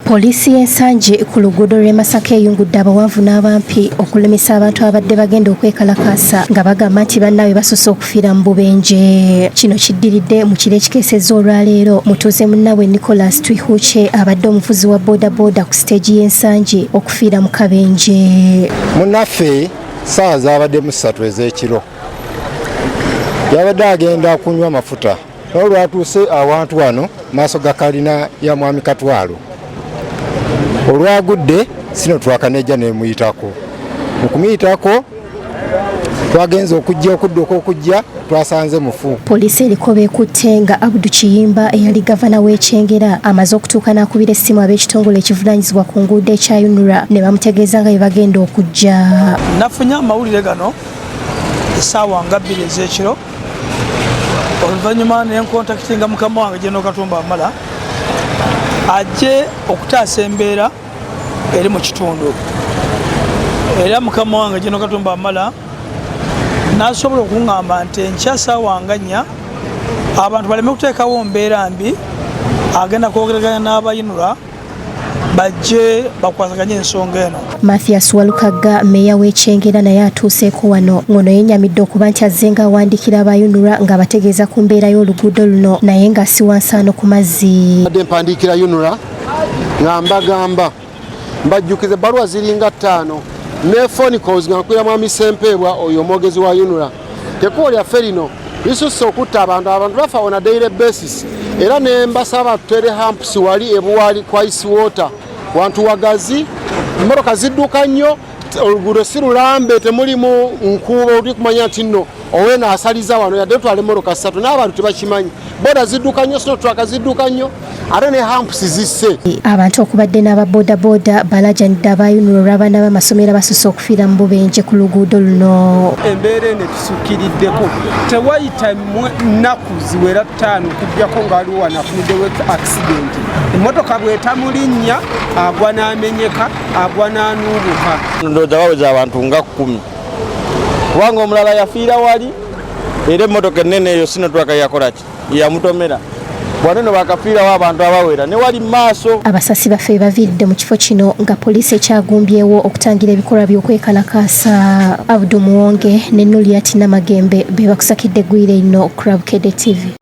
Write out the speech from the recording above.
Poliisi y'e Nsangi ku luguudo lw'e Masaka eyungudde abawanvu n'abampi okulemesa abantu ababadde bagenda okwekalakaasa nga bagamba nti bannaabwe basoose okufiira mu bubenje. Kino kiddiridde mu kiro ekikeesezza olwaleero mutuuze munnaabwe Nicholas Twihuche abadde omuvuzi wa bodaboda ku siteegi y'e Nsangi okufiira mu kabenje. Munnaffe ssaawa zaabadde mu ssatu ez'ekiro yabadde agenda kunywa mafuta naye olwatuuse awantu wano maaso ga kalina ya mwami Katwalo olwagudde sino twakanejja nemuyitako mu kumuyitako twagenze okujja okudduka okujja twasanze mufu. Poliisi eriko beekutte nga Abdu Kiyimba eyali gavana w'e Kyengera amaze okutuuka n'akubira essimu ab'ekitongole ekivunaanyizibwa ku nguudo ekya UNRA ne bamutegeeza nga bwe bagenda okujja. Nafunye amawulire gano essaawa nga 2 ez'ekiro oluvannyuma ne nkontakitinga mukama wange General Katumba Wamala ajje okutaasa embeera eri mu kitundu, era mukama wange General Katumba Wamala n'asobola okuŋŋamba nti enkya ssaawa nga 4 abantu baleme kuteekawo mbeera mbi, agenda kwogeraganya n'abayinula bajje bakwasaganye ensonga eno. Mathias Walukagga meeya w'e Kyengera naye atuuseeko wano ng'ono yennyamidde okuba nti azze ng'awandiikira aba UNRA ng'abategeeza ku mbeera y'oluguudo luno naye nga si wansaano ku mazzi. Mbadde mpandiikira UNRA nga mbagamba mbajjukize ebbaluwa ziringa 5 ne phone calls nga nkubira mwami Ssempeebwa oyo omwogezi wa UNRA. Ekkubo lyaffe lino lisusse okutta abantu, abantu bafa on a daily basis, era ne mbasaba tutere humps wali ebuwali kwa ice water wantu wagazi, emmotoka zidduka nnyo, oluguudo si lulambe, temulimu nkuubo oli kumanya nti nno owena asaliza wano yadde tutwala emmotoka 3 n'abantu tebakimanyi. Boda zidduka nnyo, sino truck zidduka nnyo, ate ne humps zisse. Abantu okubadde n'aba bodaboda balajanidde aba UNRA olw'abaana b'amasomero abasoose okufiira mu bubenje ku luguudo luno. Embeera eno etusukkiriddeko, tewayita nnaku ziwera 5 okuggyako nga waliwo wano afuniddewo accident. Emmotoka bw'etamulinnya agwa n'amenyeka, agwa n'anuubuka. Ndowooza baweza abantu nga 10 kubanga omulala yafiira wali era emmotoka ennene eyo Sinotruk yakola ki yamutomera wano no bakafiirawo abantu abawera ne wali maaso. Abasasi baffe baviiridde mu kifo kino nga poliisi ekyagumbyewo okutangira ebikolwa by'okwekalakaasa. Abdu Muwonge ne Nuliat Namagembe be bakusakidde eggwire lino ku Bukedde TV.